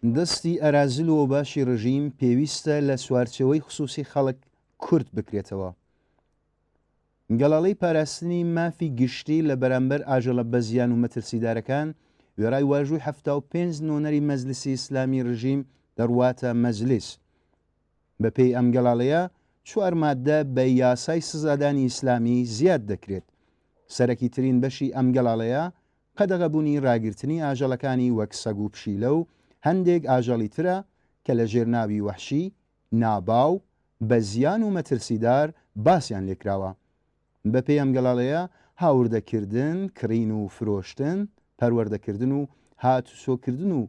دەستی ئەرازل و ئۆباشی ڕژیم پێویستە لە چوارچێوەی خسووسی خەڵک کورت بکرێتەوە. گەڵاڵەی پاراستنی مافی گشتی لە بەرامبەر ئاژەڵە بەزیان و مەترسیدارەکان وێڕای واژووی 75 نۆنەری مەجلسی ئیسلامی ڕژیم دەڕواتە مەجلیس. بە پێی ئەم گەڵاڵەیە چوار ماددە بە یاسای سزادانی ئیسلامی زیاد دەکرێت. سەرەکیترین بەشی ئەم گەڵاڵەیە قەدەغەبوونی ڕاگرتنی ئاژەڵەکانی وەک سەگ و پشیلە و هەندێک ئاژەڵی ترە کە لە ژێر ناوی وەحشی، ناباو، بە زیان و مەترسیدار باسیان لێکراوە. بەپێی ئەم گەڵاڵەیە هاوردەکردن، کڕین و فرۆشتن، پەروەردەکردن و هاتوچۆکردن و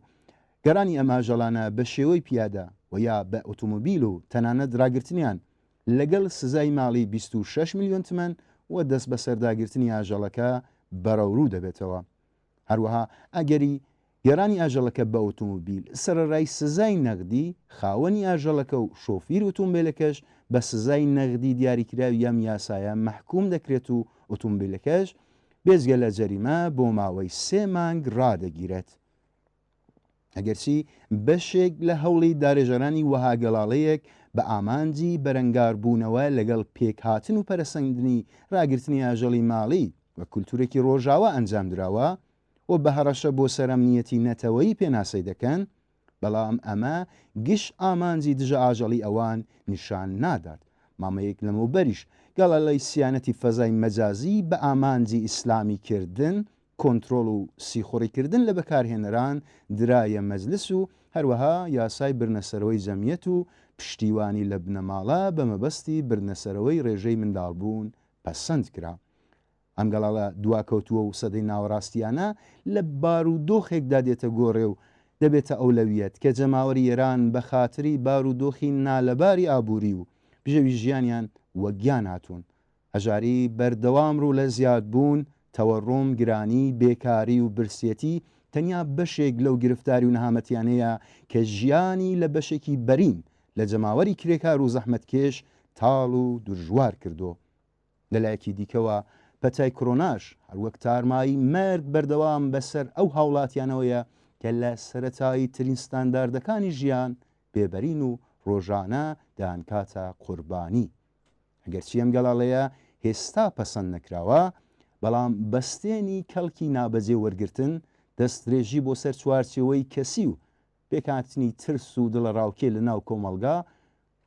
گەڕانی ئەم ئاژەڵانە بە شێوەی پیادە و یا بە ئۆتۆمۆبیل و تەنانەت ڕاگرتنیان لەگەڵ سزای ماڵی 26 میلیۆن تمەن و دەستبەسەرداگرتنی ئاژەڵەکە بەرەوڕوو دەبێتەوە. هەروەها ئەگەری گەڕانی ئاژەڵەکە بە ئۆتۆمۆبیل سەرەڕای سزای نەغدی، خاوەنی ئاژەڵەکە و شۆفیر ئۆتۆمبێلەکەش بە سزای نەغدی دیاریکراوی ئەم یاسایە مەحکوم دەکرێت و ئۆتۆمبیلەکەش بێجگە لە جەریمە بۆ ماوەی سێ مانگ ڕادەگیرێت. ئەگەرچی بەشێک لە هەوڵی دارێژەرانی وەها گەڵاڵەیەک بە ئامانجی بەرەنگاربوونەوە لەگەڵ پێکهاتن و پەرەسەندنی ڕاگرتنی ئاژەڵی ماڵی وەک کولتوورێکی ڕۆژاوا ئەنجام دراوە و بە هەڕەشە بۆ سەر ئەمنییەتی نەتەوەیی پێناسەی دەکەن، بەڵام ئەمە گشت ئامانجی دژە ئاژەڵی ئەوان نیشان نادات. مامەیەک لەمەوبەریش گەڵاڵەی سیانەتی فەزای مەجازی بە ئامانجی ئیسلامی کردن کۆنترۆڵ و سیخوڕیکردن لە بەکارهێنەران درایە مەجلس و هەروەها یاسای بردنەسەرەوەی جەمیەت و پشتیوانی لە بنەماڵە بە مەبەستی بردنەسەرەوەی ڕێژەی منداڵبوون پەسەند کرا. ئەم گەڵاڵە دواکەوتووە و سەدەی ناوەڕاستییانە لە بارودۆخێکدا دێتە گۆڕێ و دەبێتە ئەولەویەت کە جەماوەری ئێران بە خاتری بارودۆخی نالەباری ئابووری و بژێوی ژیانیان وەگیان هاتوون. هەژاری بەردەوام ڕوو لە زیادبوون، تەوەڕوم، گرانی، بێکاری و برسێتی تەنیا بەشێک لەو گرفتاری و نەهامەتیانەیە کە ژیانی لە بەشێکی بەرین لە جەماوەری کرێکار و زەحمەتکێش تاڵ و دژوار کردۆ. لە لایەکی دیکەوە پەتای کرۆناش هەروەک تارمایی مەرگ بەردەوام بەسەر ئەو هاوڵاتیانەوەیە کە لە سەرەتایی ترین ستانداردەکانی ژیان بێبەرین و ڕۆژانە دەیانکاتە قوربانی. ئەگەرچی ئەم گەڵاڵەیە هێستا پەسەند نەکراوە، بەڵام بەستێنی کەڵکی نابەجێ وەرگرتن، دەستدرێژی بۆ سەر چوارچێوەی کەسی و پێکهاتنی ترس و دڵەڕاوکێ لە ناو کۆمەڵگا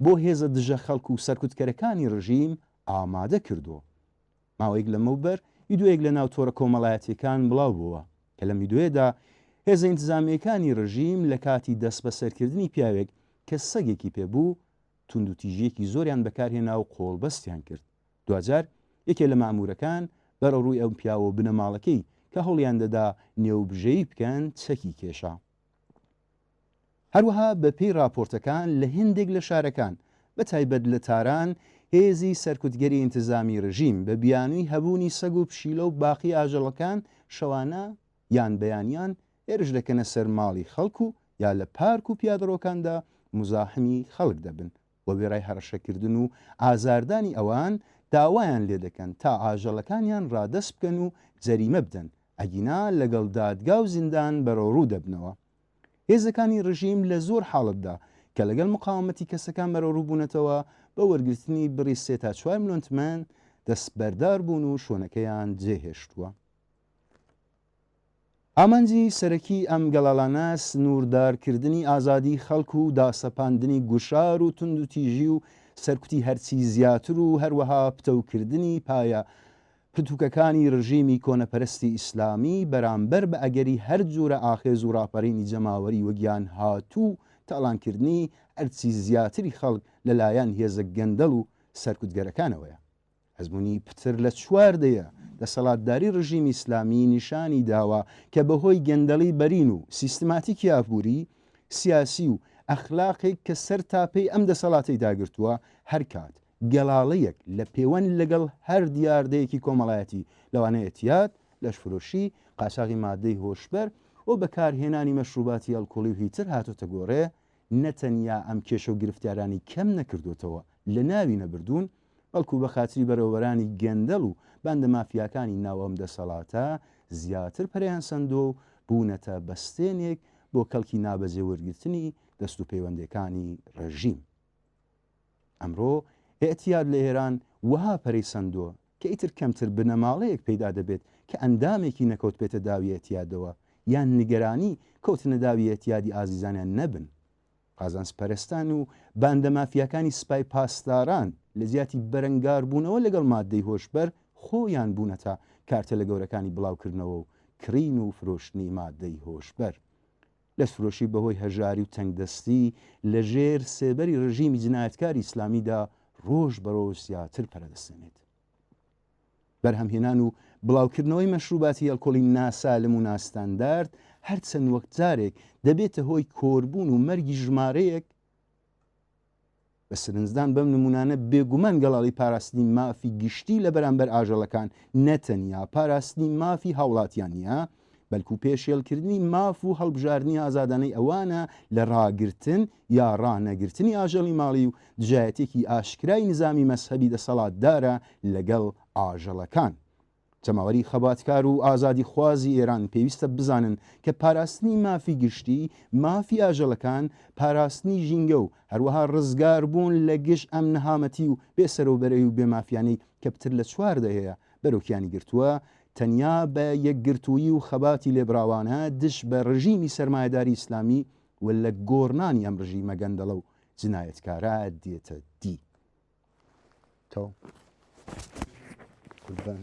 بۆ هێزە دژە خەڵک و سەرکوتکەرەکانی ڕژیم ئامادە کردووە. ماوەیەک لەمەوبەر ویدیۆیەک لە ناو تۆڕە کۆمەڵایەتییەکان بڵاو بۆوە کە لەم ویدیۆیەدا هێزە ئینتزامییەکانی ڕژیم لە کاتی دەستبەسەرکردنی پیاوێک کە سەگێکی پێ بوو توندوتیژییەکی زۆریان بەکارهێنا و قۆڵبەستیان کرد. دواجار یەکێ لە مەئموورەکان بەرەوڕووی ئەم پیاوە و بنەماڵەکەی کە هەوڵیان دەدا نێوبژێی بکەن چەکی کێشا. هەروەها بە پێی ڕاپۆرتەکان لە هێندێک لە شارەکان بە تایبەت لە تاران هێزی سەرکوتگەری ئینتزامی ڕژیم بە بیانووی هەبوونی سەگ و پشیلە و باقی ئاژەڵەکان شەوانە یان بەیانیان هێرش دەکەنە سەر ماڵی خەڵک و یا لە پارک و پیادەڕۆکاندا موزاحمی خەڵک دەبن و وێڕای هەڕەشەکردن و ئازاردانی ئەوان داوایان لێدەکەن تا ئاژەڵەکانیان ڕادەست بکەن و جەریمە بدەن ئەگینا لەگەڵ دادگا و زیندان بەرەوڕوو دەبنەوە. هێزەکانی ڕژیم لە زۆر حاڵەتدا کە لەگەڵ مقاومەتی کەسەکان بەرەوڕوو بوونەتەوە بە وەرگرتنی بڕی سێ تا چوار ملیۆن تمەن دەستبەردار بوون و شوێنەکەیان جێهێشتووە. ئامانجی سەرەکی ئەم گەڵاڵانە سنووردارکردنی ئازادیی خەڵک و داسەپاندنی گوشار و توندوتیژی و سەرکوتی هەرچی زیاتر و هەروەها پتەوکردنی پایە پتوکەکانی ڕژیمی کۆنەپەرستی ئیسلامی بەرامبەر بە ئەگەری هەر جورە ئاخێز و ڕاپەرینی جەماوەری وەگیان هاتوو و تاڵانکردنی هەرچی زیاتری خەڵک لە لایەن هێزە گەندەڵ و سەرکوتگەرەکانەوەیە. ئەزموونی پتر لە چوار دەیە دەسەڵاتداری ڕژیمی ئیسلامی نیشانی داوە کە بە هۆی گەندەڵی بەرین و سیستماتیکی ئابووری، سیاسی و ئەخلاقێک کە سەرتاپێی ئەم دەسەڵاتەی داگرتووە، هەرکات گەڵاڵەیەک لە پێوەند لەگەڵ هەر دیاردەیەکی کۆمەڵایەتی لەوانە ئێتیاد، لەشفرۆشی، قاچاغی مادەی هۆشبەر و بەکارهێنانی مەشروباتی ئەلکوڵی و هیتر هاتۆتە گۆڕێ، نەتەنیا ئەم کێشە و گرفتارانەی کەم نەکردۆتەوە، لەناوی نەبردوون، بەڵکو بە خاتری بەرێوەبەرانی گەندەڵ و باندە مافیاکانی ناو ئەم دەسەڵاتە زیاتر پەرەیان سەندووە و بوونەتە بەستێنێک. بۆ کەڵکی نابەجێ وەرگرتنی دەستوپەیوەندەکانی ڕێژیم. ئەمڕۆ ئێعتیاد لە ئێران وەها پەرەی سەندووە کە ئیتر کەمتر بنەماڵەیەک پەیدا دەبێت کە ئەندامێکی نەکەوتبێتە داوی ئێعتیادەوە یان نیگەرانی کەوتنە داوی ئێعتیادی ئازیزانیان نەبن. قازانجپەرستان و باندە مافیاکانی سپای پاسداران لە جیاتی بەرەنگاربوونەوە لەگەڵ ماددەی هۆشبەر خۆیان بوونەتە کارتەلە گەورەکانی بڵاوکردنەوە و کڕین و فرۆشتنی ماددەی هۆشبەر. لەشفرۆشی بەهۆی هەژاری و تەنگدەستی لە ژێر سێبەری ڕژیمی جنایەتکاری ئیسلامیدا ڕۆژ بە ڕۆژ زیاتر پەرەدەستێنێت. بەرهەمهێنان و بڵاوکردنەوەی مەشروباتی ئەلکۆڵی ناسالم و ناستاندارد هەرچەند وەک جارێک دەبێتە هۆی کۆربوون و مەرگی ژمارەیەک بە سرنجدان بەم نمونانە بێگومان گەڵاڵی پاراستنی مافی گشتی لە بەرامبەر ئاژەڵەکان نەتەنیا پاراستنی مافی هاوڵاتیان نییە، بەلکو پێشێلکردنی ماف و هەڵبژاردنی ئازادانەی ئەوانە لە ڕاگرتن یا ڕانەگرتنی ئاژەڵی ماڵی و دژایەتێکی ئاشکرای نزامی مەزهەبی دەسەڵاتدارە لەگەڵ ئاژەڵەکان. جەماوەری خەباتکار و ئازادیخوازی ئێران پێویستە بزانن کە پاراستنی مافی گشتی، مافی ئاژەڵەکان، پاراستنی ژینگە و هەروەها ڕزگاربوون لە گشت ئەم نەهامەتی و بێ سەرەوبەرەی و بێ مافیانەی کە پتر لە چوار دەیەیە بەرۆکیانی گرتووە، تەنیا بە یەکگرتوویی و خەباتی لێبڕاوانە دژ بە ڕژیمی سەرمایەداری ئیسلامی و لە گۆڕنانی ئەم ڕژیمە گەندەڵە و جنایەتکارە دێتە دی. تەواو. قوربان.